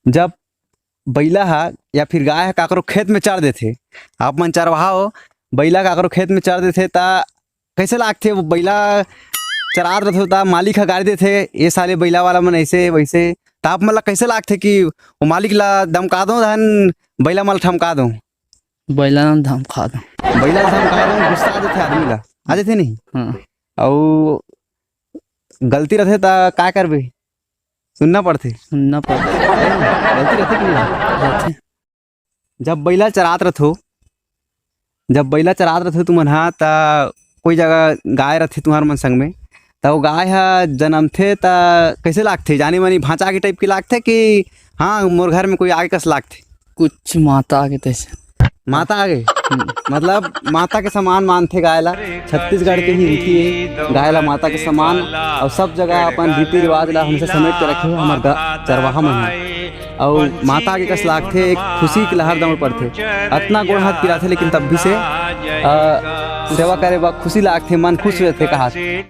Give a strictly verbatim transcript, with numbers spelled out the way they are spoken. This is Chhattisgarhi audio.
जब बइला ह या फिर गाय ह काकरो खेत में चर देथे, आप मन चरवाहा हो, बइला काकरो खेत में चर देथे, त कइसे लागथे? वो बइला चरात रथे, त मालिक ह गारी देथे, "ए साले बइला वाला मन अइसे वइसे।" त आप मन ला कइसे लागथे कि वो मालिक ला धमका दो, धन बइला मन ला ठमका दो? बइला ला धमका दो। बइला ला धमका दो, गुस्सा आ जाथे आदमी ला, आ जाथे नहीं? हाँ। अउ गलती रथे त का करबे? सुनना पड़थे। सुनना पड़थे। गलती रथे कि नहीं? रथे। जब बइला चरात रथो, जब बइला चरात रथो तुमन हा, त कोई जगह गाय रथे तुंहर मन संग में, त वो गाय ह जनमथे त कइसे लागथे? जानी मानी भांचा के टाइप के लागथे कि हाँ, मोर घर में कोई आगे कस लागथे? कुछ माता आगे तइसे। माता आगे? हम्म। मतलब माता के समान मानथे गाय ला। छत्तीसगढ़ के ही रीति हे गाय ला माता के समान, अउ सब जगह अपन रीति रिवाज ला हमेशा समेट के रखे हे हमर गा-, चरवाहा मन ह। अउ माता आगे कस लागथे, एक खुशी के लहर दौड़ पड़थे। अतना गोड़ हाथ पिराथे लेकिन तब भी से, अ, सेवा करे बर खुशी लागथे, मन खुश रहथे कहाथे।